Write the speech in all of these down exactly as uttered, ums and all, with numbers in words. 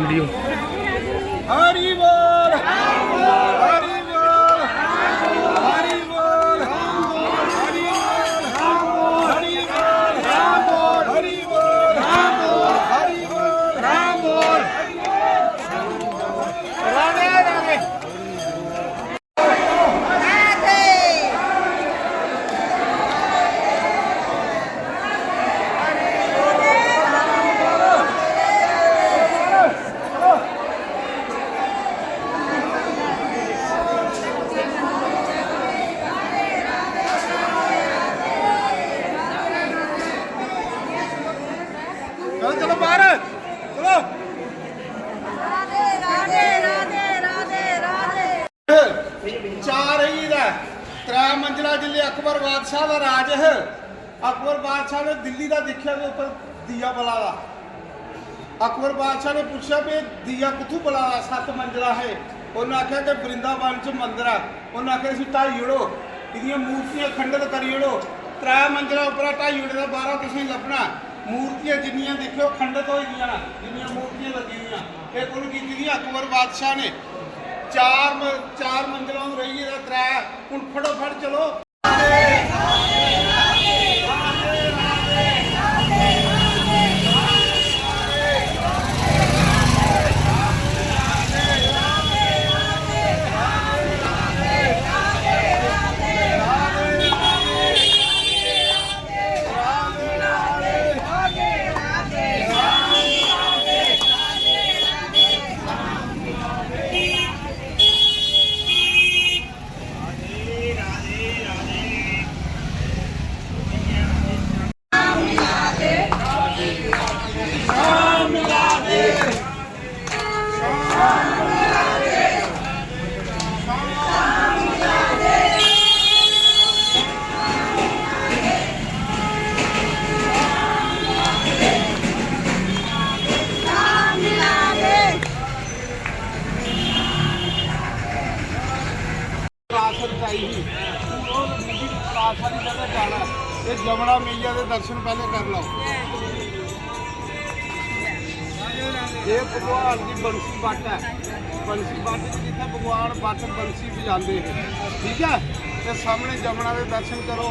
हरि बोल, हरि बोल, हरि बोल, हरि बोल, हरि बोल, हरि बोल, हरि बोल, हरि बोल। राधे राधे। चलो, चलो बाहर, चलो। राधे, राधे, राधे, राधे, राधे। चार ईद ऐ, त्रै मंजला जिल्ले अकबर बादशाह दा राज है। अकबर बादशाह ने दिल्ली दा दिक्खेआ कि उप्पर दिया बला दा। अकबर बादशाह ने पुच्छेआ भी दिया कुत्थू बला दा, सत्त मंजला है। उन्हें आखेआ कि वृंदावन च मंदर ऐ। उन्हें आखेआ इसी ढाई ओड़ो, इदियां मूर्तियां खंडित करी ओड़ो। त्रै मंजला उप्परा ढाई ओड़े दा बाहरा तुसेंगी लब्भना। मूर्तियां जिन्नियां दिक्खेओ खंडित होई दियां न, जिन्नियां मूर्तियां लग्गी दियां। एह् कु'न कीती दी? अकबर बादशाह ने। चार म-, चार मंजलां हून रेही गेदा, त्रै। हून फटोफट चलो। आसन चाहिए, वो बीबी आसन जगह जाना। ये जमुना मैया दे दर्शन पहले कर लो। ये भगवान की बंसी बट है, बंसी बट च जित्थै भगवान बट बंसी बजांदे हैं, ठीक है। ते सामने जमुना दे दर्शन करो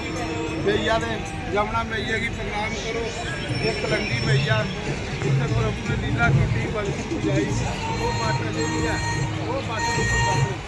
मैया दे, जमुना मैया की प्रणाम करो। ये कलंगी मैया, जित्थै प्रभु ने लीला की बंसी बजाई, वो बट जेह्ड़ी है, वो बट बिल्कुल बंद।